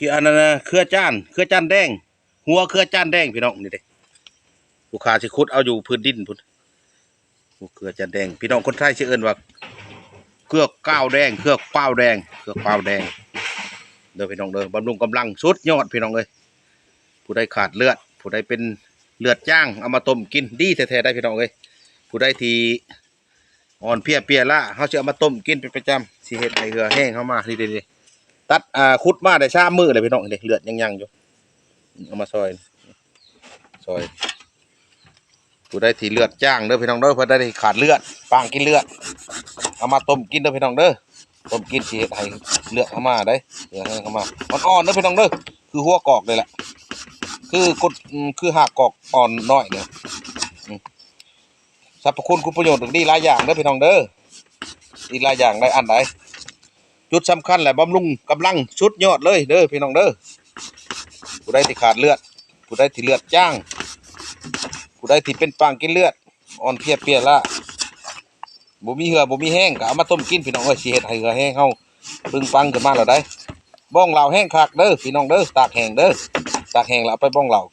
ທີ່ອັນນັ້ນນະ ເຄືອຈານ ເຄືອຈານແດງ ຫົວເຄືອຈານແດງພີ່ນ້ອງ ນີ້ເດ້. ຜູ້ຂ້າຊິຂຸດເອົາຢູ່ພື້ນດິນພຸ້ນ ຫົວເຄືອຈານແດງ ພີ່ນ້ອງຄົນໄທຊິເອີ້ນວ່າເຄືອກ້າວແດງ ເຄືອກ້າວແດງ ເຄືອກ້າວແດງເດີພີ່ນ້ອງເດີ. ບຳລຸງກຳລັງສຸດຍອດພີ່ນ້ອງເອີຍ. ຜູ້ໃດຂາດເລືອດ ຜູ້ໃດເປັນເລືອດຈາງ ເອົາມາຕົ້ມກິນ ດີແທ້ໆໄດ໋ພີ່ນ້ອງເອີຍ. ຜູ້ໃດທີ່ອ່ອນເພຍເປຍລ້າ ເຮົາຊິເອົາມາຕົ້ມກິນເປັນປະຈຳ ຊິເຮັດໃຫ້ເຫື່ອແຮງເຮົາມາ. ນີ້ເດ້ ຕັດ ອ່າ ຂຸດມາໄດ້ສາມມື້ແລ້ວພີ່ນ້ອງ ເດ້ ເລືອດຍັງໆຢູ່ ເອົາມາຊອຍ ຊອຍ. ຜູ້ໃດທີ່ເລືອດຈາງເດີພີ່ນ້ອງເດີ ຜູ້ໃດທີ່ຂາດເລືອດ ປາງກິນເລືອດ ເອົາມາຕົ້ມກິນເດີພີ່ນ້ອງເດີ. ຕົ້ມກິນຊິເຮັດໃຫ້ເລືອດເຮົາມາໄດ໋ ເລືອດເຮົາມາອ່ອນໆເດີພີ່ນ້ອງເດີ. ຄືຫົວກອກນີ້ແຫຼະ ຄືກົດ ອືມ ຄືຮາກກອກອ່ອນນ້ອຍນີ້ ອືມ ສັບພະຄຸນຄຸນປະໂຫຍດ ດີຫຼາຍຢ່າງເດີພີ່ນ້ອງເດີ ດີຫຼາຍຢ່າງໄດ໋. ອັນໃດ ຈຸດສຳຄັນແຫຼະ ບຳລຸງກຳລັງສຸດຍອດເລີຍເດີພີ່ນ້ອງເດີ. ຜູ້ໃດທີ່ຂາດເລືອດ ຜູ້ໃດທີ່ເລືອດຈາງ ຜູ້ໃດທີ່ເປັນປາງກິນເລືອດ ອ່ອນເພຍເປຍລ້າ ບໍ່ມີເຫື່ອບໍ່ມີແຮງ ກໍເອົາມາຕົ້ມກິນພີ່ນ້ອງເອີຍ ຊິເຮັດໃຫ້ເຫື່ອແຮງເຮົາປຶງປັງຂຶ້ນມາແລ້ວໄດ໋. ບ້ອງເຫຼົ້າແຮງຄັກເດີພີ່ນ້ອງເດີ ຕາກແຫ້ງເດີ ຕາກແຫ້ງແລ້ວເອົາໄປບ້ອງເຫຼົ້າ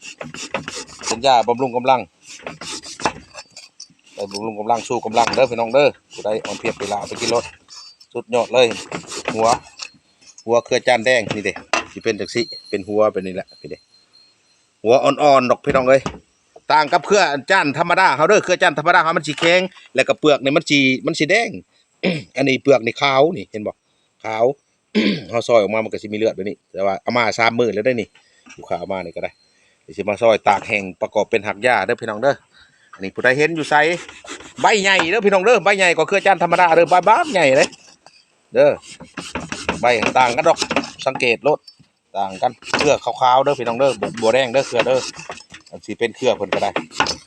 ເປັນຢາບຳລຸງກຳລັງ ໄປບຳລຸງກຳລັງ ຊູກຳລັງເດີພີ່ນ້ອງເດີ. ຜູ້ໃດອ່ອນເພຍເປຍລ້າ ເອົາໄປກິນໂລດ ສຸດຍອດເລີຍ. ຫົວ ຫົວເຄືອຈານແດງນີ້ເດ້ ຊິເປັນຈັ່ງຊີ້ ເປັນຫົວແບບນີ້ແຫຼະ ນີ້ເດ້. ຫົວອ່ອນໆດອກພີ່ນ້ອງເອີຍ ຕ່າງກັບເຄືອຈານທຳມະດາເຮົາເດີ. ເຄືອຈານທຳມະດາເຮົາມັນຊິແຂງ ແລ້ວກໍເປືອກນີ້ມັນຊິ ມັນຊິແດງ ອັນນີ້ເປືອກນີ້ຂາວນີ້ ເຫັນບໍ່ ຂາວ. ເຮົາຊອຍອອກມາມັນກໍຊິມີເລືອດແບບນີ້ ແຕ່ວ່າເອົາມາສາມມື້ແລ້ວເດ້ນີ້ ລູກຄ້າເອົາມານີ້ກໍໄດ້. ຊິມາຊອຍຕາກແຫ້ງປະກອບເປັນຮາກຢາເດີພີ່ນ້ອງເດີ. ອັນນີ້ຜູ້ໃດເຫັນຢູ່ໃສ ໃບໃຫຍ່ເດີພີ່ນ້ອງເດີ ໃບໃຫຍ່ກວ່າເຄືອຈານທຳມະດາເດີ ໃບບາກໃຫຍ່ເດ້ ເດີ. ໃບຕ່າງກັນດອກ ສັງເກດໂລດ ຕ່າງກັນ. ເຄືອຂາວໆເດີພີ່ນ້ອງເດີ ບໍ່ ບໍ່ແດງເດີເຄືອເດີ. ອັນຊິເປັນເຄືອເພິ່ນກໍໄດ້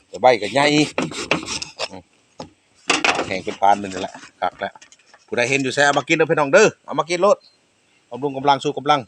ແຕ່ໃບກໍໃຫຍ່ ອືມ ແຫ້ງເປັນພານນີ້ແຫຼະ ຄັກແລ້ວ. ຜູ້ໃດເຫັນຢູ່ໃສເອົາມາກິນເດີພີ່ນ້ອງເດີ ເອົາມາກິນໂລດ ບຳລຸງກຳລັງ ຊູກຳລັງ.